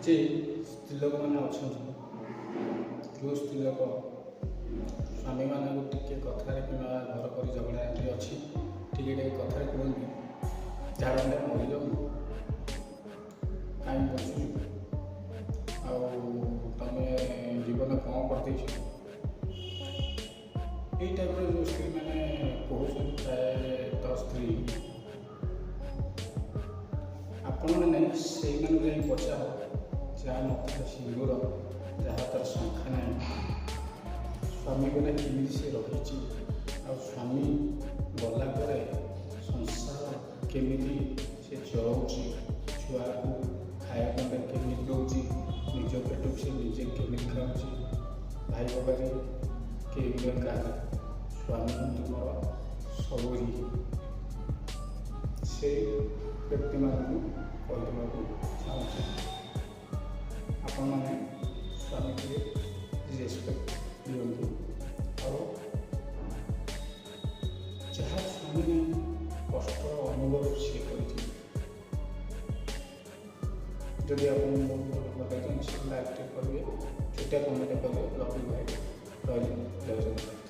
କିଛି ସ୍ତ୍ରୀ ଲୋକମାନେ ଅଛନ୍ତି, ଯେଉଁ ସ୍ତ୍ରୀ ଲୋକ ସ୍ୱାମୀମାନଙ୍କୁ ଟିକେ କଥାରେ କିମ୍ବା ଘର କରି ଝଗଡ଼ା ଏମିତି ଅଛି, ଟିକେ ଟିକେ କଥାରେ କୁହନ୍ତି, "ଝାଡ଼ଖଣ୍ଡରେ ମରିଯାଉନୁ, କାହିଁ ବଞ୍ଚୁଛୁ, ଆଉ ତମେ ଜୀବନ କ'ଣ କରିଦେଇଛ?" ଏଇ ଟାଇପ୍ର ଯେଉଁ ସ୍ତ୍ରୀମାନେ କହୁଛନ୍ତି, ପ୍ରାୟତଃ ସ୍ତ୍ରୀ, ଆପଣମାନେ ସେଇମାନଙ୍କୁ ଯାଇ ପଚାର, ଯାହା ମଥାରେ ସିନ୍ଦୁର, ଯାହା ହାତରେ ଶଙ୍ଖା ନାହିଁ, ସ୍ୱାମୀ ବିନା କେମିତି ସେ ରହିଛି, ଆଉ ସ୍ୱାମୀ ଗଲା ପରେ ସଂସାର କେମିତି ସେ ଚଳାଉଛି, ଛୁଆକୁ ଖାଇବା ଗଣ୍ଡେ କେମିତି ଦେଉଛି, ନିଜ ପେଟକୁ ସେ ନିଜେ କେମିତି ଖାଉଛି। ଭାଇ ବାବାରେ, କେହି ନୁହେଁ କାହାର, ସ୍ୱାମୀ ହିଁ ତୁମର ସବୁ। ସେଇ ବ୍ୟକ୍ତିମାନଙ୍କୁ କହିଦେବାକୁ ଚାହୁଁଛି, ଆପଣମାନେ ସ୍ୱାମୀକୁ ରେସପେକ୍ଟ ଦିଅନ୍ତୁ। ଆଉ ଯାହା ସ୍ୱାମୀ କଷ୍ଟର ଅନୁଭବ ସିଏ କରିଛି। ଯଦି ଆପଣଙ୍କୁ ବହୁତ ଭଲ ଲାଗେ, ଲାଇକ୍ ଟିକେ କରିବେ, ଛୋଟିଆ କମେଣ୍ଟ କରିବେ। ଲଭ୍ you ଭାଇ, ରହିଲି, ଜୟ ଜଗନ୍ନାଥ।